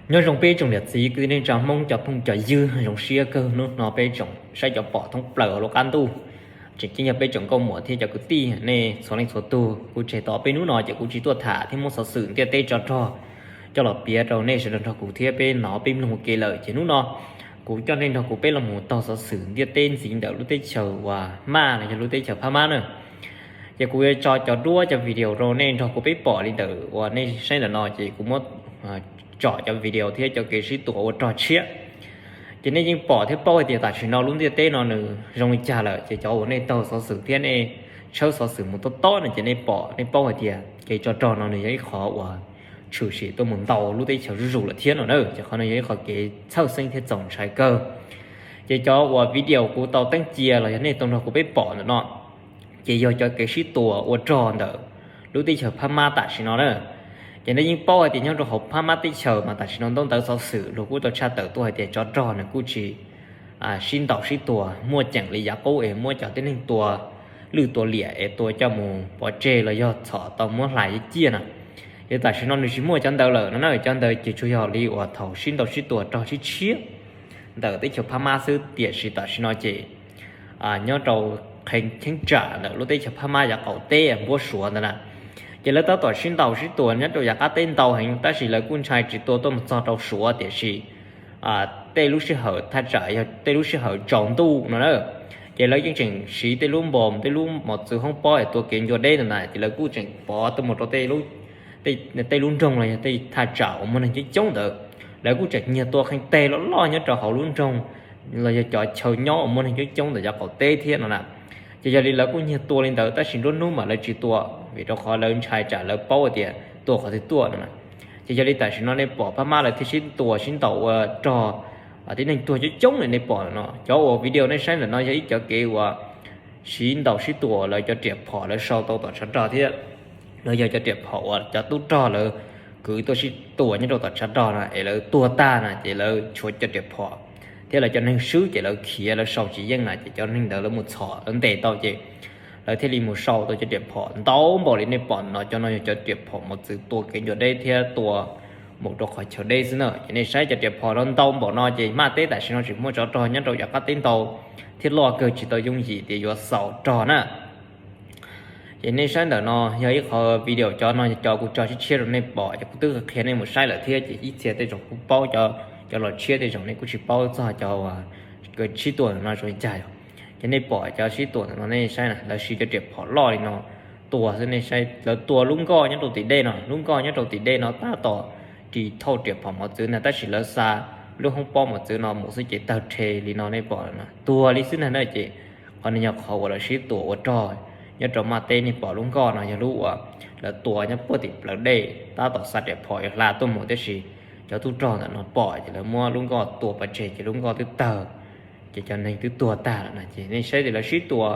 Nyob zoo peb tsoom niam txiv kwv tij neej tsa Hmoob cov phooj cov ywg, zoo siab kawg hnub no peb tsoom saib cov pom thoob plaws hauv lub qab ntuj. Tseem ceeb yog peb tsoom nkauj muam thiab cov kwv tij nej txhua leej txhua tug. Kuv tseg tau peb hnub no ces kuv tsis tuaj tham thiab muab xov xwm ntiaj teb tsov rog coj los piav rau nej sawv daws nrog kuv thiab peb hnov peb mloog ua ke lawm, ces hnub no kuv coj nej nrog kuv peb los mus taug xov xwm ntiaj teb ntxiv ntawm lub teb chaws uas Hmaj los yog lub teb chaws Phab Mab na. Ces kuv yuav tso cov duab cov video rau nej nrog kuv peb pom li ntawm uas nej saib ntawm no, ces kuv muab tsom cov video thiab cov kev sib tua ua rog tshiab. Ces nej yeej pom thiab paub hais tias tam sim no lub ntiaj teb no nws zoo li cas lawm, ces cov uas nej taug xov xwm thiab nej tshawb xov xwm mus tob tob no ces nej pom nej paub hais tias kev tsov rog no nws yog ib qhov uas tshwm sim tuaj mus ntau lub teb chaws zuj zus lawm thiab no na, ces qhov no yog ib qhov kev txhawj xeeb thiab txaus ntshai kawg. Ces cov uas video kuv tau teeb cia los yog nej tau nrog kuv peb pom ntawm no, ces yog cov kev sib tua ua rog ntawm lub teb chaws Phab Mab tam sim no na. Ces nej yeej paub hais tias nyob rau hauv Phab Mab teb chaws mas tam sim no ntaub ntawv xov xwm luag kuj tau tshaj tawm tuaj hais tias tsov rog nws kuj tsis sib ntaus sib tua muaj ceem li yav qub es muab cov tib neeg tua lwj tua liam es tua coj mus pov tseg los yog txhom tau muab hlais ciaj na. Ces tam sim no nws tsis muaj cov ntawd lawm no na, cov ntawd ces tsuas yog li uas thaum sib ntaus sib tua rog tshiab tshiab ntawm teb chaws Phab Mab xwb, tiam sis tam sim no ces nyob rau qhee cheeb tsam ntawm lub teb chaws Phab Mab yav qaum teb npuab Suav ntawd na, ces lawv tab tom sib ntaus sib tua nyob rau yav qab teb ntau heev, tab sis lawv kuj ntshai tsis tua tuaj mus txog rau Suav, tiam sis tej lub sij hawm thaj tsam yog tej lub sij hawm tsaus ntuj no na, ces lawv yeej tseem siv tej lub npos tej lub mos txwv hoob pob es tua kev ncua deb ntawd na, ces lawv kuj tseem pov tuaj mus rau tej lub nroog los yog tej thaj tsam uas muaj neeg coob coob ntawd, lawv kuj tseem nyiag tua qhee teg loj loj nyob rau hauv lub nroog los yog cov chaw nyob uas muaj neeg coob coob ntawm yav qaum teb thiab no na. Ces yog li lawv kuj nyiag tua li ntawd, tab sis nruab hnub mas lawv tsis tua, vim rau qhov lawv ntshai tsam lawv paub tias tua qhov twg tuaj no na. Ces yog li tam sim no nej pom Phab Mab lawv thiaj sib tua sib ntaus ua rog, tib neeg tuag coob coob li nej pom no. Cov uas video nej saib ntawm no yog ib cov kev uas sib ntaus sib tua lawv cov riam phom lawv sau tau tom tshav rog thiab, los yog cov riam phom uas cov tub rog lawv kwv tuaj sib tua nyob rau tom tshav rog na es lawv tuag tag na ces lawv tshuav cov riam phom thiab lawv cov neeg swb ces lawv khiav lawv sau tsis yeej na, ces cov neeg ntawd lawv mus txhom lawv ntes tau ces lawv thiaj li mus sau tau cov riam phom ntau npaum li nej pom no. Cov no yog cov riam phom mos txwv tua kev ncua deb thiab tua mus rau qhov chaw deb xwb na. Ces nej saib cov riam phom no ntau npaum no ces Hmaj teb tam sim no tseem muaj tsov rog nyob rau yav qab teb ntau thiab loj kawg tsis tau yooj yim tias yuav xaus rog na. Ces nej saib ntawm no yog ib qhov video, cov no yog cov kuv tso tshiab tshiab rau nej pom, ces kuv twb qhia nej mus saib lawm thiab, ces ib txhia tej zaum kuj paub, cov los tshiab tej zaum nej kuj tsis paub txog cov uas sib tua ntawm no zoo li cas yog. Ces nej pom cov sib tua ntawm no nej saib na, lawv siv cov riam phom loj li no tua xwb, nej saib lawv tua lub nkoj nyob rau tim dej no, lub nkoj nyob rau tim dej no tab tom ris thauj riam phom mos txwv ntag, tab sis lawv xa lub hoob pob mos txwv no mus xwb ces tawg rhe li no nej pom no, tuag li xwb ntag na. Ces qhov no yog qhov uas lawv sib tua ua rog nyob rau Hmaj teb, nej pom lub nkoj no yog lub uas lawv tua nyob puag tim plawv dej tab tom xa riam phom yuav hla tuaj mus, tiam sis cov tub rog ntawm no pom ces lawv muab lub nkoj tua pov tseg ces lub nkoj twb tawg, ces cov neeg twb tuag tag lawm na. Ces nej saib tias lawv sib tua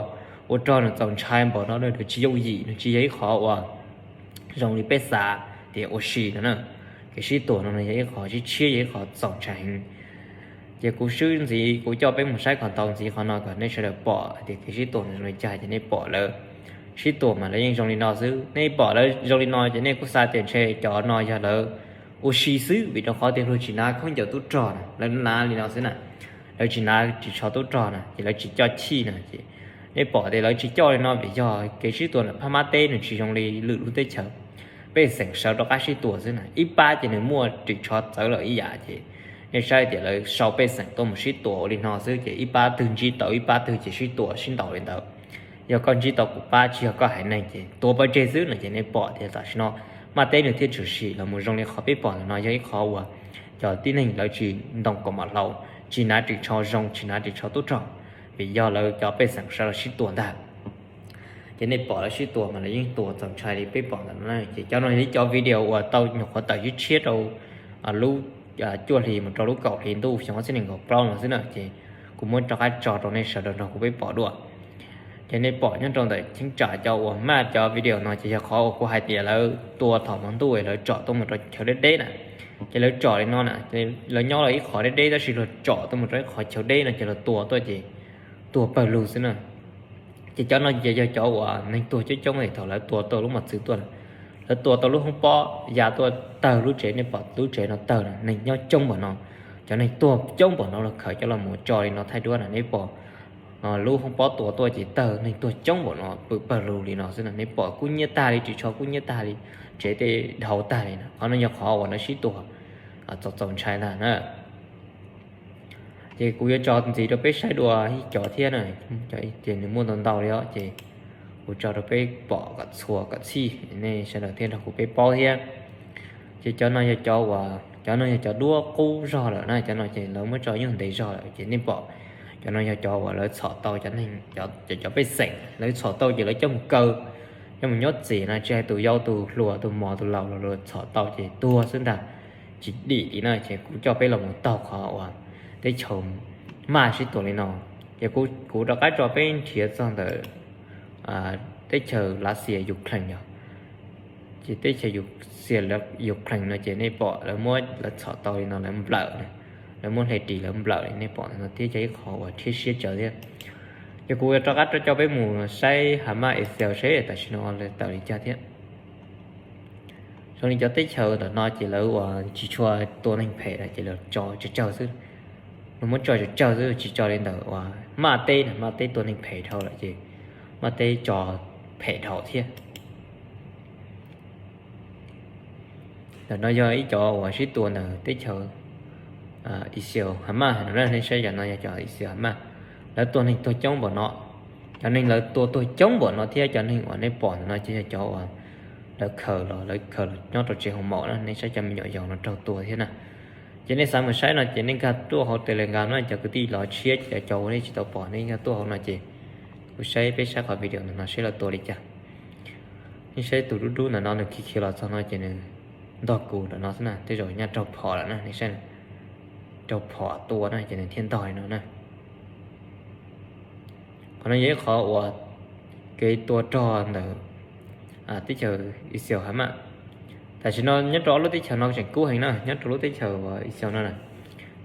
ua rog nws txaus ntshai npaum no, nws tsis yooj yim, nws tsis yog ib qhov uas zoo li peb xav tias ua si no na. Kev sib tua no yog ib qhov tshiab tshiab, yog ib qhov txaus ntshai heev. Ces kuv swb ntxiv kuv coj peb mus saib kom ntau ntxiv qhov no kom nej sawv daws pom tias kev sib tua no zoo li cas, ces nej pom lawv sib tua mas lawv yeej zoo li no xwb. Nej pom lawv zoo li no ces nej kuj xav tias ntshe cov no yog lawv ua si xwb, vim rau qhov tias luag tsis hnav khaub ncaws tub rog na, lawv hnav li no xwb na. Lawv tsis hnav ris tsho tub rog na, ces lawv tsis coj chij na. Ces nej pom tias lawv tsis coj li no vim yog kev sib tua ntawm Phab Mab teb nws tsis zoo li lwm lub teb chaws, pej xeem sawv rov qab sib tua xwb na. Ib pab ces nws muaj ris tsho txawv lawm ib yam, ces nej saib tias lawv sau pej xeem tuaj mus sib tua ua li no xwb, ces ib pab twg ntsib tau ib pab twg ces sib tua sib ntaus li ntawd. Yog koj ntsib tau kuv pab, tsis yog koj haiv neeg ces tua pov tseg xwb no. Ces nej pom tias tam sim no Hmaj teb nws thiaj tshwm sim los mus zoo li qhov peb pom ntawm no, yog ib qhov uas cov tib neeg lawv tsis ntoo kaus mom hlau, tsis hnav ris tsho zoo, tsis hnav ris tsho tub rog, vim yog lawv cov pej xeem sawv los sib tua ntag. Ces nej pom lawv sib tua mas lawv yeej tua txaus ntshai li peb pom ntawm no. Ces cov no yog ib cov video uas tau nyuam qhuav tawm tshiab tshiab rau lub cuaj hlis mus rau lub kaum hli ntuj xyoo ob txhiab nees nkaum plaub no xwb na. Ces kuv muab rov qab tso rau nej sawv daws nrog kuv peb pom dua. Ces nej pom nyob rau ntawm cheeb tsam cov uas Hmaj cov video no ces yog qhov uas kuv hais tias lawv tua thaum hmo ntuj es lawv tsom tuaj mus rau chaw deb deb na. Ces lawv tsom li no na, lawv nyob lawm ib qhov deb deb tab sis luag tsom tuaj mus rau ib qhov chaw deb no ces luag tua tuaj ces tuag pawg lug xwb na. Ces cov no ces yog cov uas neeg tuag coob coob es thaum lawv tua tau lub mos txwv tuaj, Lawv tua tau lub hoob pob ya tuaj tawg lub tsev, nej pom lub tsev no tawg na, neeg nyob coob npaum no, cov neeg tuag coob npaum no los khaws coj los mus tso li no thaij duab na, nej pom lub hoob pob tua tuaj ces tawg, neeg tuag coob npaum no pw pawg lug li no xwb na, nej pom kub hnyiab tag li, ris tsho kub hnyiab tag li, tsev tej dhau tag li na. Qhov no yog qhov uas lawv sib tua txaus txaus ntshai ntag na. Ces kuv yuav tso ntxiv rau peb saib dua ib cov thiab na, ces nws muaj ntau ntau li os, ces kuv tso rau peb pom kom txhua kom txhij, nej sawv daws thiaj nrog kuv peb paub thiab. Ces cov no yog cov uas, cov no yog cov duab qub zog lawm na, cov no ces lawv muab tso nyuag ntev zog lawm, ces nej pom cov no yog cov uas lawv txhom tau cov neeg, cov pej xeem lawv txhom tau ces lawv coj mus kaw, coj mus nyob txim na, tsis hais tus yau tus hluas tus mos tus laus los luag txhom tau ces tuag xwb ntag, tsis dim li na. Ces kuv coj peb los mus taug qhov uas teb chaws Maj sib tua li no, ces kuv rov qab tso peb nrhiav txog ntawm teb chaws Lav Xias Ukraine yog, ces teb chaws Lav Xias Ukraine no ces nej pom lawv muab lawv txhom tau li no lawv nplawm, lawv muab hle ris lawv nplawm li nej pom no thiab, cov ib qho uas rhiab siab tsawv thiab. Ces kuv yuav rov qab rau coj peb mus saib Hamas Israel seb tam sim no lawv tawm li cas thiab. Zoo li cov teb chaws ntawm no ces lawv uas tsis tshua tua neeg phem lawm ces lawv tso tsawg tsawg xwb, lawv muab tso tsawg tsawg xwb, tsis tso li ntawm uas Maj teb na, Maj teb tua neeg phem dhau lawm ces Maj teb tso phem dhau thiab. Ntawm no yog ib cov uas sib tua ntawm teb chaws Israel Hamas no, nej saib cov no yog cov Israel Hamas, lawv tua neeg tuag coob npaum no. Cov neeg lawv tua tuag coob npaum no thiab cov neeg uas nej pom ntawm no ces yog cov uas lawv khaws los, lawv khaws los nyob rau tsev hoo maum na, nej saib cov me nyuam yaus no raug tua thiab na. Ces nej xav mus saib no ces nej nkag tuaj hauv Telegram no, cov kwv tij los tshiab ces cov uas nej tsis tau pom nej nkag tuaj hauv no ces kuv saib, peb saib qhov video ntawm no seb lawv tua li cas. Nej saib tus dub dub ntawm no nws khiav khiav los txog no ces nws ntog kuv ntawm no xwb na, tej zaum nyaj raug phom lawm na, nej saib, raug phom tua na ces nws thiaj ntog li no na. Qhov no yog ib qhov uas kev tua rog ntawm teb chaws Israel Hamas. Tam sim no nyob rau ob lub teb chaws no tseem kub heev na, nyob rau lub teb chaws uas Israel no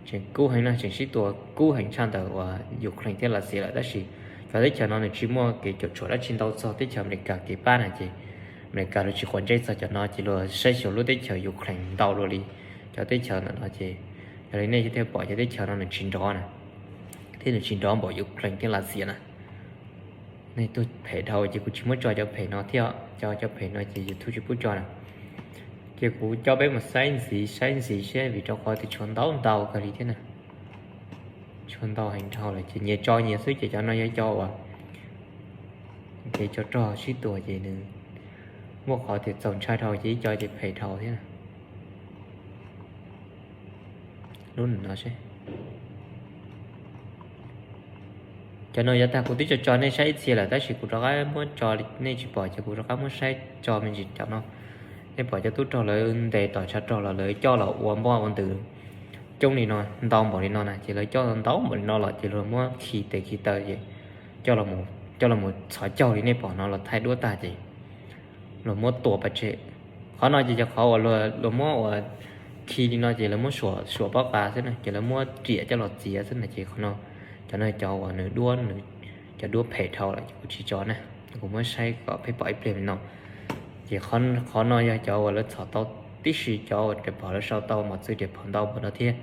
tseem kub heev na, tseem sib tua kub heev tshaj ntawm uas Ukraine thiab Lav Xias lawm, tab sis cov teb chaws no nws tsis muaj kev cuam tshuam dab tsi ntau txog teb chaws Amelikas kev pab na, ces Amelikas lawv tsis quav ntsej txog cov no, ces luag saib xyuas lub teb chaws Ukraine ntau dua li cov teb chaws ntawm no ces yog li nej thiaj pom cov teb chaws no nws tsis nrov na, thiab nws tsis nrov npaum Ukraine thiab Lav Xias na. Neeg tuag phem dhau ces kuv tsis muab tso cov phem no thiab, cov cov phem no ces YouTube tsis pub tso na. Ces kuv coj peb mus saib ntxiv, saib ntxiv seb, vim rau qhov tias tshuav ntau ntau kawg li thiab na. Tshuav ntau heev dhau lawm ces nyias tso nyias xwb, ces cov no yog cov uas kev tsov rog sib tua ces nws muaj qhov tias txaus ntshai dhau ces ib co ces phem dhau thiab na. Lub no seb, cov no yav tag kuv twb tso tso nej saib ib txhia lawm, tab sis kuv rov qab muab tso, nej tsis pom ces kuv rov qab muab saib tso me ntsis cov no. Nej pom cov tub rog lawv ntes tom tshav rog los lawv coj los ua npoj ua ntws coob li no, ntau npaum li no na, ces lawv coj ntau npaum li no los ces luag muab khi tes khi taw ces coj los mus txhos caug li nej pom no los thaij duab tag ces luag muab tua pov tseg. Qhov no ces yog qhov uas luag muab ua khi li no ces lawv muab suam pob qa xwb na, ces lawv muab riam coj los txiav xwb na, ces qhov no, cov no cov uas nws duab, cov duab phem dhau lawm ces kuv tsis tso na. Kuv muab saib kom peb pom ib pliag li no. Ces qhov no yog cov uas lawv txhom tau tib si, cov uas riam phom lawv sau tau mos txwv riam phom ntau npaum no thiab.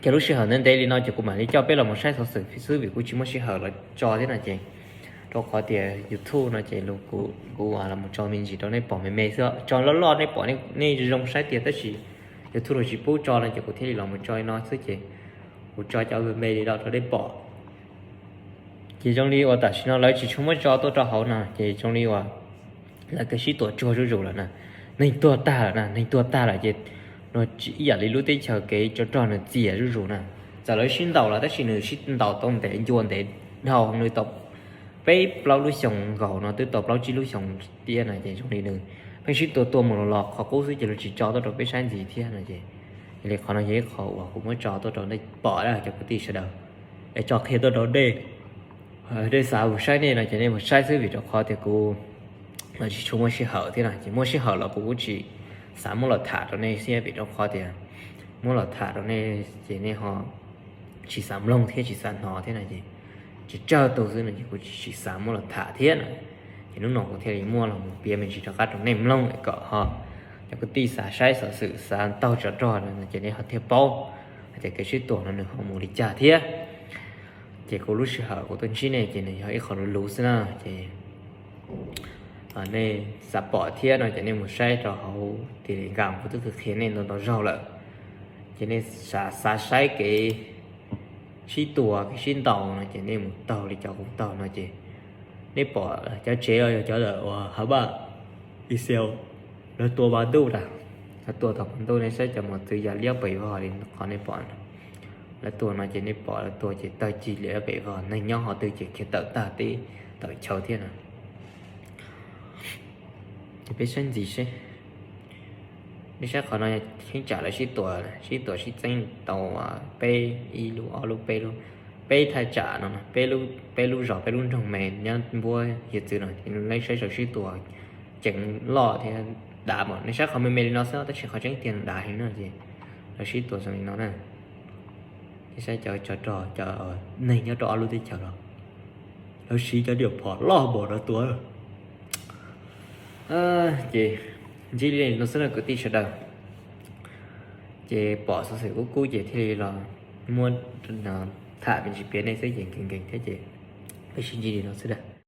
Ces lub sij hawm ntev ntev li no ces kuv mam li coj peb los mus saib xov xwm xwb vim kuv tsis muaj sij hawm los tso thiab no ces, rau qhov tias YouTube no ces kuv los mus tso me ntsis rau nej pom me me xwb, tso loj loj nej pom nej zoo saib tiag, tab sis YouTube los tsis pub tso no ces kuv thiaj li los mus tso li no xwb ces kuv tso cov me me li no rau nej pom. Ces zoo li uas tam sim no lawv tsis tshua muab tso tuaj rau hauv no ces zoo li uas lawv kev sib tua tsuag zuj zus lawm na, neeg tuag tag lawm na, neeg tuag tag lawm ces no ib yam li lub teb chaws kev tsov rog nws txias zuj zus na. Txawm lawv sib ntaus los tab sis nws sib ntaus tau ntev ncua ntev dhau, nws tau peb plaub lub xyoo nkaus no, twb tau plaub tsib lub xyoo tiag na, ces zoo li nws pheej sib tua tua mus los los qhov qub xwb ces luag tsis tso tuaj rau peb saib ntxiv thiab no ces, yog li qhov no yog ib qho uas kuv muab tso tuaj rau nej pom cov kwv tij sawv daws, es tso qhia tuaj rau nej nej xav mus saib nej no ces nej mus saib xwb vim rau qhov tias kuv los tsis tshua muaj sij hawm thiab no ces muaj sij hawm los kuv kuj tsis xav muab los tham rau nej thiab vim rau qhov tias muab los tham rau nej ces nej ho tsis xav mloog thiab tsis xav hnov thiab no ces, tsis tsawg tus xwb no ces kuv tsis xav muab los tham thiab no. Ces hnub no kuv thiaj li muab los mus piav me ntsis rov qab rau nej mloog kom ho cov kwv tij xav saib xov xwm xav taug tsov rog no ces nej ho thiaj paub hais tias kev sib tua no nws ho mus li cas thiab. Ces kuv lub sij hawm kuv tuaj ntsib nej ces nws yog ib qho luv luv xwb na. Ces nej xav pom thiab no ces nej mus saib rau hauv Telegram kuv twb qhia nej ntau ntau zaug lawm. Ces nej xav saib kev sib tua kev sib ntaus no ces nej mus taug li cov kuv taug no ces nej pom cov tsev los yog cov lawm uas hav baj Israel, lawv tua pa ntuj na, lawv tua tau pa ntuj. Nej saib cov mos txwv ya liab pes vog li qhov nej pom no, lawv tua no ces nej pom lawv tua ces tawg cig liab pes vog, neeg nyob qhov twg ces khiav tawm tag teb tawm chaw thiab no. Ces peb saib ntxiv seb, nej saib qhov no, cheeb tsam lawv sib tua, sib tua sib txeeb tau peb ib lub ob lub peb lub, peb thaj tsam no, peb lub zos peb lub nroog me nyob npuab hiav txwv no, nej saib lawv sib tua ceev loj thiab dav mas nej saib qhov me me li no xwb tab sis qhov tseeb tiag dav heev no ces lawv sib tua zoo li no na. Nej saib cov tsov rog cov neeg nyob rau ob lub teb chaws no, lawv siv cov diam phom loj npaum no tua. Ces ntsib li no xwb na kwv tij sawv daws. Ces pom xov xwm kub kub ces thiaj li los muab tham me ntsis piav nej xwb ces nkees nkees thiab ces peb sib ntsib li no xwb na.